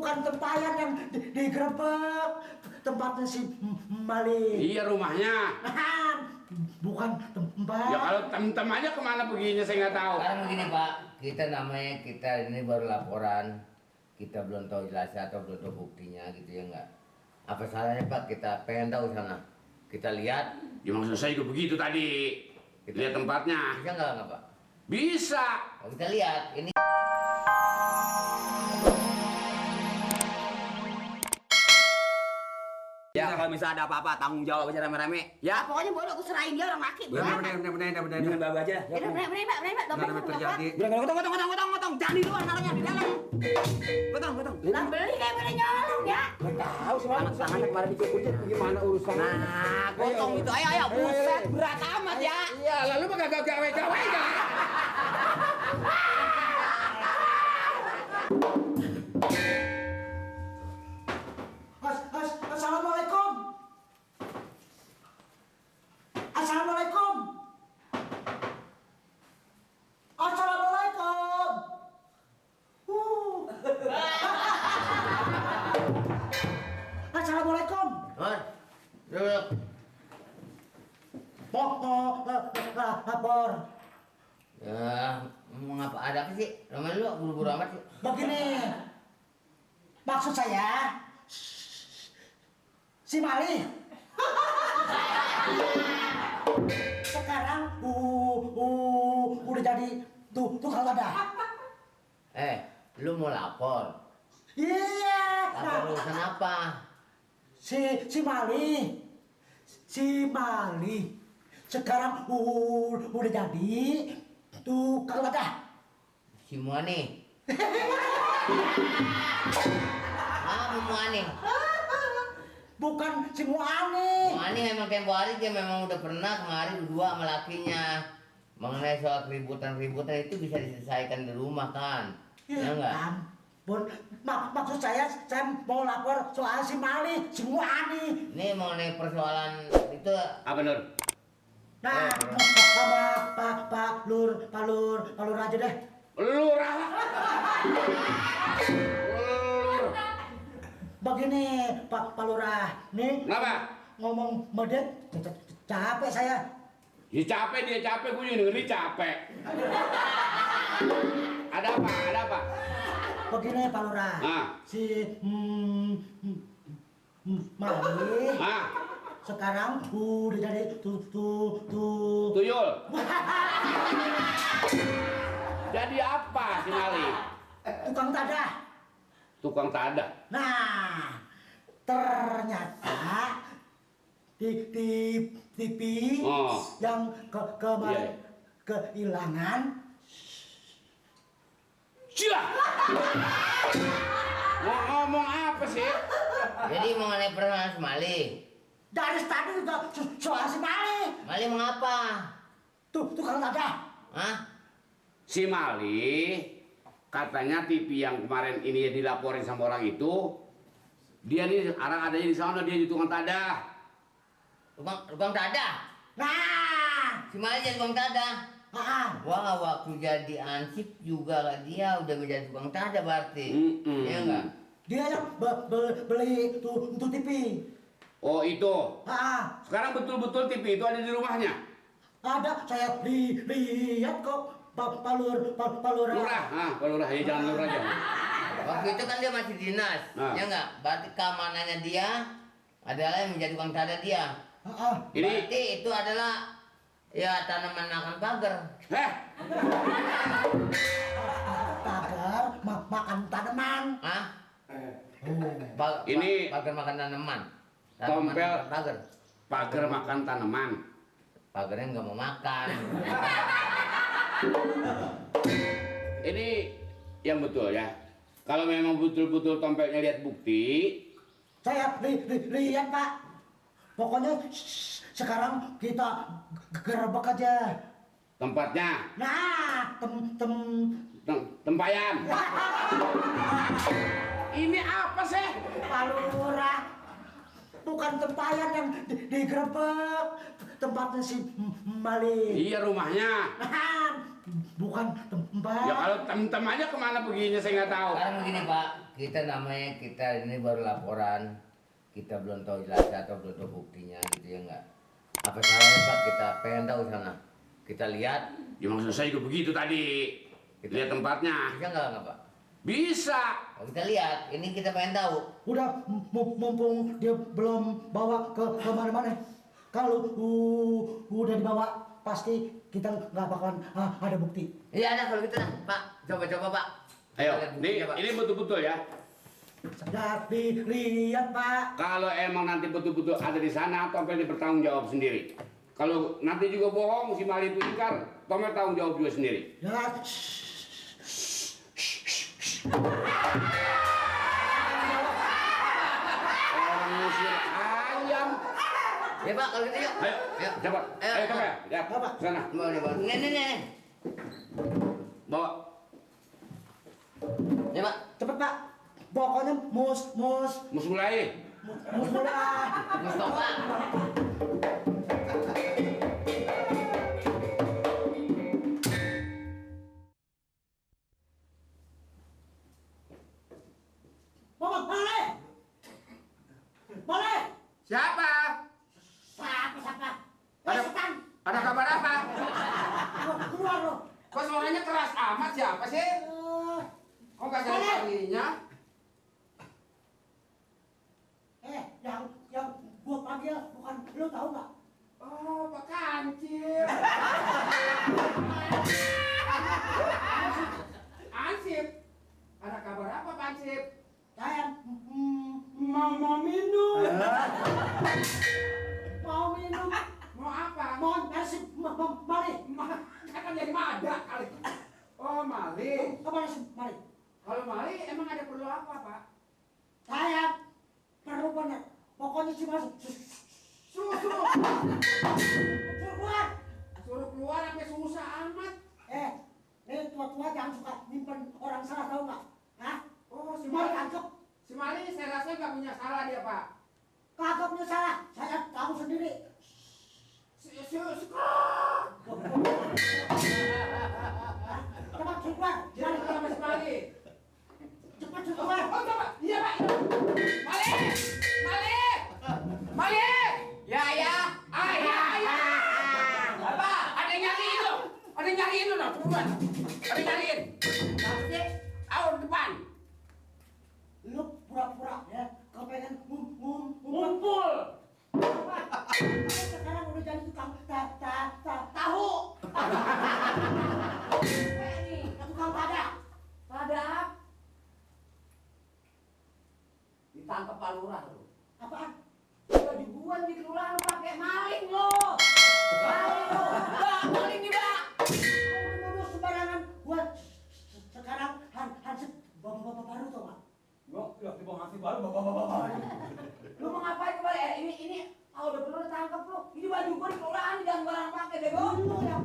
bukan tempayan yang digerebek, tempatnya si Mali. Iya rumahnya. Bukan tempat. Ya kalau tem-tem aja kemana perginya saya nggak tahu. Sekarang begini Pak, kita ini baru laporan, kita belum tahu jelasnya atau belum tahu buktinya gitu ya enggak. Apa salahnya Pak, kita pengen tahu sana, kita lihat. Ya maksud saya juga begitu tadi. Kita lihat tempatnya. Bisa nggak Pak? Bisa. Oh, kita lihat ini. Ya kalau misalnya ada apa-apa tanggung jawab aja rame-rame. Ya. Pokoknya bodoh aku serahin dia orang laki. Benar dengan Baba aja. Ya udah berani Pak, Benar terjadi. Gotong. Jangan di luar naruhnya di dalam. Gotong. Lah beli kayak pada nyolong ya. Tahu sih tangannya kemarin dicukur gimana urusan. Nah, gotong itu ayo buset berat amat ya. Iya, lalu mah gak gawe-gawe enggak. Assalamualaikum. Assalamualaikum. Assalamualaikum. Assalamualaikum. Duduk. Mau lapor. Ya, mau ngapa ada apa sih? Ramai lu buru-buru amat sih. Begini. Maksud saya si Mali sekarang udah jadi tukang lada. Lu mau lapor? Iya. Lapor urusan apa? Si Mali sekarang udah jadi tukang lada. Si Muani. Muani. Bukan si Muani. Muani memang tempo hari dia memang udah pernah kemarin berdua sama lakinya. Mengenai soal keributan itu bisa diselesaikan di rumah kan? Ya enggak? Ampun, maksud saya mau lapor soal si Mali, si Muani. Ini mengenai persoalan itu Apa Nur? Nah, sama Pak Lur aja deh. Lurah. Begini Pak Lurah, nih Kenapa? ngomong medit capek saya. Ya capek dia capek, gue juga dengerin capek. Ada apa? Begini Pak Lurah, si Mali sekarang udah jadi tuyul. Jadi apa si Mali? tukang tadah. Tukang tadah. Nah, ternyata di TV yang kemarin kehilangan. Cia. Mau ngomong apa sih? jadi mengenai persoalan si Mali. Dari tadi juga soal si Mali. Mali mengapa? Tukang tadah. Hah? Si Mali katanya TV yang kemarin ini dilaporin sama orang itu, dia nih orang adanya di sana, dia di tukang tadah. Tukang tadah. Nah, Si Mali jadi tukang tadah. Wah, waktu jadi ansip juga lah dia udah menjadi tukang tadah berarti. Iya enggak? dia yang beli tuh TV. Oh itu. Sekarang Betul-betul TV itu ada di rumahnya. ada saya lihat kok Pak Lurah. Pak Lurah, ya jangan Lurah aja. Waktu itu kan dia masih dinas, ya enggak? Berarti keamanannya dia adalah yang menjadi tukang tadah dia. Berarti itu adalah ya tanaman akan pagar. Pagar makan tanaman. Ini pagar makan tanaman. Tompel pagar. Pagar makan tanaman. Pagarnya nggak mau makan. Ini yang betul ya. Kalau memang betul-betul tompelnya lihat bukti, Saya lihat Pak. Pokoknya sekarang kita gerebek aja tempatnya. Nah, Tempayan. Ini apa sih? Pak Lurah, bukan tempayan yang digerebek, tempatnya si Mali. Iya rumahnya. bukan tempat. Ya kalau tem-tem aja kemana perginya saya nggak tahu. Sekarang begini Pak, kita namanya kita ini baru laporan, kita belum tahu jelasnya atau belum tahu buktinya gitu ya enggak. Apa salahnya Pak kita pengen tahu sana, kita lihat. Ya maksud saya juga begitu tadi. Lihat tempatnya. Bisa nggak Pak? Bisa. Oh, kita lihat, ini kita pengen tahu. Udah mumpung dia belum bawa ke mana-mana. Kalau udah dibawa pasti kita nggak bakalan ada bukti. Iya ada kalau gitu nah, Pak. Coba Pak. Ayo, Kita lihat buktinya, Pak. ini betul-betul ya. Sudah dilihat Pak. Kalau emang nanti betul-betul ada di sana, Tomel bertanggung jawab sendiri. Kalau nanti juga bohong, si Mali itu ingkar, Tomel tanggung jawab juga sendiri. Ya. Orang ngusir ayam. Ya Pak, kalau gitu yuk. Ayo, Yuk. cepat. Ayo, Tomel, ya, Bapak. sana. Bawa. Nih. Bawa. Ya Pak. Cepet Pak. Pokoknya mus Mulai. mulai. Mustafa. Boleh. Siapa? Siapa? Ada kabar apa? Keluar lo. Kok suaranya keras amat, siapa sih? Kok nggak ada panggilannya? Yang gua panggil bukan lu tahu nggak? Oh, Pak Kancil. Ansip. Ada kabar apa, Pak Ansip? Saya Mau minum. mau minum. Mau apa? Mau nasib mari. Kan jadi mada kali. Oh, Mali. Kemana sih mari? Kalau Mali emang ada perlu apa, Pak? Saya perlu benar. Pokoknya cuma Suruh keluar. Suruh keluar sampai susah amat. Nih tua-tua jangan suka nyimpen orang salah tahu nggak? Hah? Oh, si Mau Mali. tangkep? Si Mali saya rasa nggak punya salah dia, Pak. Kagak punya salah. Saya tahu sendiri. Cepat keluar. Jadi kalau si Mali. Cepat keluar. Oh, coba. Iya, Pak. Mali! Ya. Apa? Ada yang nyariin lo. Buruan. Ada yang nyariin. Apa sih? Ayo depan. Lu pura-pura ya. Kepengen Ngumpul. Sekarang udah jadi tukang tahu. Tukang padang. Ditangkap Pak Lurah lu. Apaan? Baju gua di kelurahan lu pakai maling lo. Maling nih, Pak. Nuduh sembarangan. Gua sekarang hansip bapak-bapak baru tau gak? Ya, tiba ngasih baru bapak-bapak. Lu mau ngapain kemarin? Ini udah perlu tangkap lu. Ini baju gua di kelurahan jangan barang pakai deh, Bang. Lu yang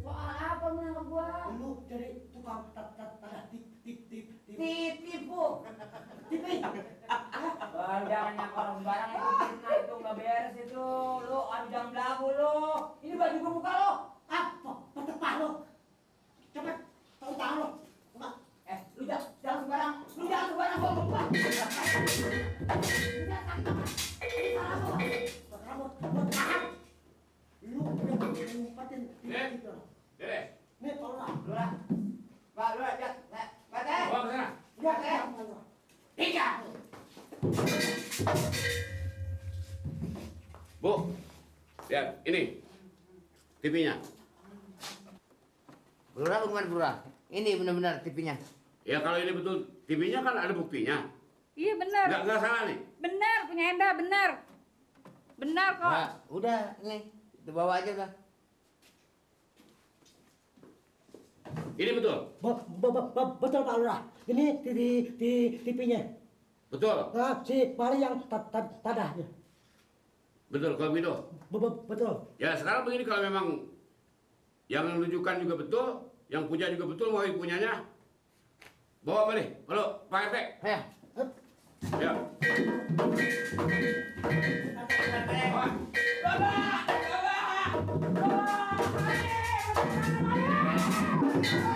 Soal apa lu nangkep gua? lu jadi tukang tanda Tipu. tipi. Jangan nyangka orang sembarang itu fitnah itu nggak beres itu. Lu jangan belagu lu. Ini baju gua buka lo. Apa? Petepah lu. Cepet. Tahu tangan lu. Buka. Lu jangan sembarang. Lu jangan sembarang gua buka. Ini salah lu. Rambut tahan. Lu udah ngumpetin gitu. Beres. Nih tolong lah. Lurah. Pak, Lurah, Pak teh. Bawa ke sana. Ya, Tiga. Bu, lihat ini TV-nya. Lurah bukan Lurah. Ini benar-benar TV-nya. Ya kalau ini betul TV-nya kan ada buktinya. Iya benar. Nggak salah nih. Benar punya Enda benar. Benar kok. Nah, udah nih, dibawa aja udah. Ini betul. Betul Pak Lurah. Ini di TV-nya. Betul. Nah, si Mali yang tadahnya. Betul kalau gitu. Betul. Ya sekarang begini kalau memang yang menunjukkan juga betul, yang punya juga betul mau punyanya. Bawa balik. Halo, Pak RT. Ya. Ya. Bawa. Bapak! Aduh.